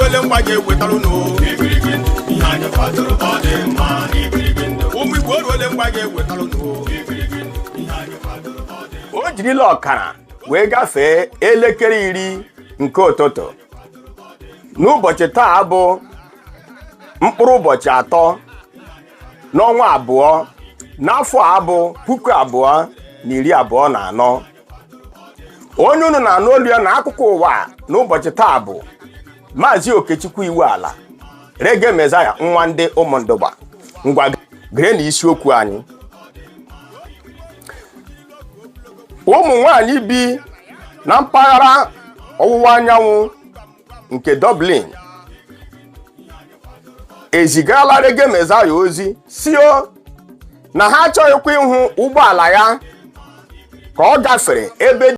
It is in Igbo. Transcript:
Oruole mgbe anyị ewetara unu Ihe anyị kwadoro ọ dị mma n'ibiribi ndụ. Ụmụ Igbo, oruole mgbe anyị ewetara unu Ihe anyị kwadoro ọ dị O jirila ọkara wee gafee elekere 10 nke ụtụtụ n'ụbọchị taa, bụ mkpụrụ ụbọchị 3 n'ọnwa 2 n'afọ a bụ 2024. Onye unu na-anụ olu ya na akụkọ ụwa n'ụbọchị taa bụ Maazị Okechukwu Iweala, Reggae Messiah, nwa ndị Ụmụndụgba. Ngwa, gere na isiokwu anyị. Ụmụ nwanyị bi na mpaghara ọwụwa anyanwụ nke Dublin ezigala Reggae Messiah ozi sị o na ha achọghịkwa ịhụ ụgbọala ya ka ọ gafere ebe.